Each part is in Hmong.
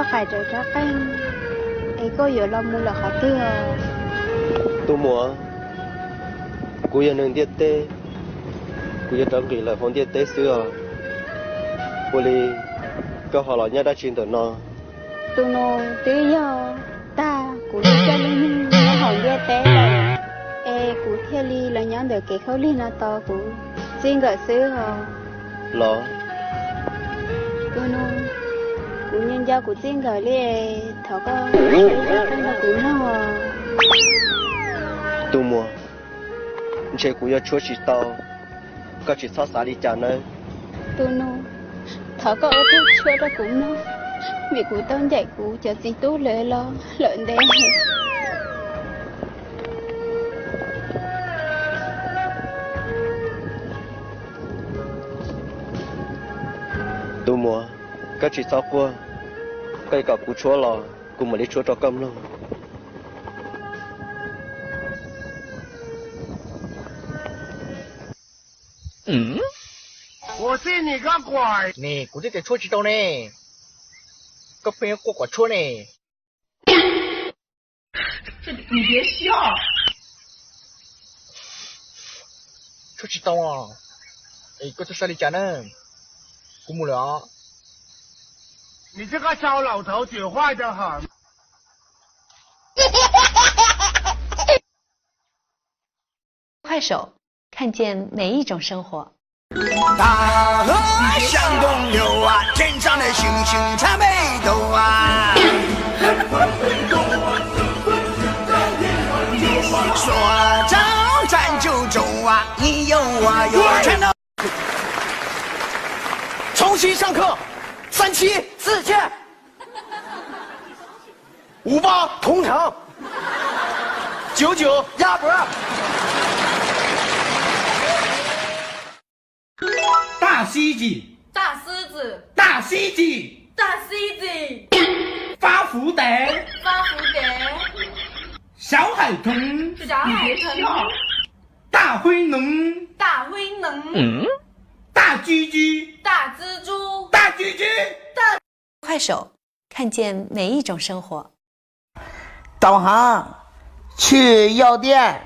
Faim rau rab qeej, es koj yuav los mus lawm qhov twg os? Tus muam, kuv yog neeg ntiaj teb, kuv yuav rov nqis lawm hauv ntiaj teb xwb os. Ua li koj ho los nyob dab tsi ntawm no? Tus nus, twb yog tag kuv lub caij lub nyoog nyob hauv ntiaj teb lawm, es kuv thiaj li los nyob ntawm kev khaub lig no tos kuv txij nkawm xwb os. Los, tus nus, kuv nco nco kuv txij nkawm li, thov koj tshuab ib rab qeej rau kuv mloog. Tus muam, ntshe kuv yuav tshuab tsis tau, koj tsis txhob xav li cas nawb. Tus nus, thov koj ua tib tshuab rau kuv mloog, vim kuv tau ncaim kuv cov txiv tub lawv los lawm ntev. Tus muam, koj tsis txhob quaj, koj kom kuv tshuab los kuv mam li tshuab rau koj mloog. Kuv tib tias tshuab tsis tau ne, koj pheej quaj kom tshuab ne. Tshuab tsis tau, koj txhob xav li cas na, kuv mus lawm os.快手，看见每一种生活。 重新上课，三七，再见。 五八同城，九九鸭脖。大西瓜，大狮子，大西瓜，大西瓜，发福袋，发福袋，小海豚，小海豚，大灰龙，大灰龙，大蜘蛛，大蜘蛛，大蜘蛛，大。 快手，看见每一种生活。导航，去药店。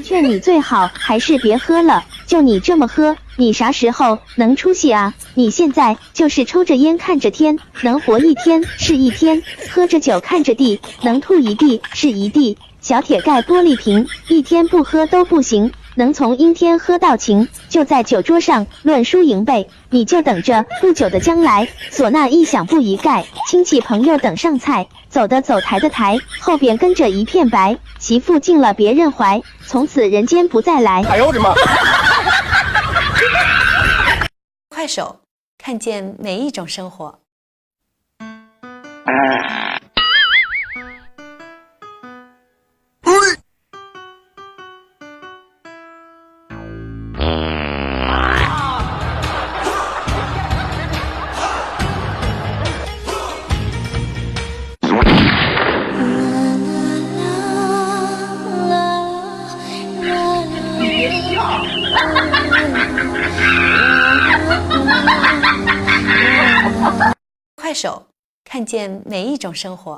劝你最好还是别喝了，就你这么喝，你啥时候能出息啊？你现在就是抽着烟看着天，能活一天是一天，喝着酒看着地，能吐一地是一地。小铁盖玻璃瓶，一天不喝都不行，能从阴天喝到晴，就在酒桌上乱输赢呗。 你就等着，不久的将来，唢呐一响布一盖，亲戚朋友等上菜，走的走，抬的抬，后边跟着一片白，媳妇进了别人怀，从此人间不再来。哎呦我的妈！快手，看见每一种生活。 快手，看见每一种生活。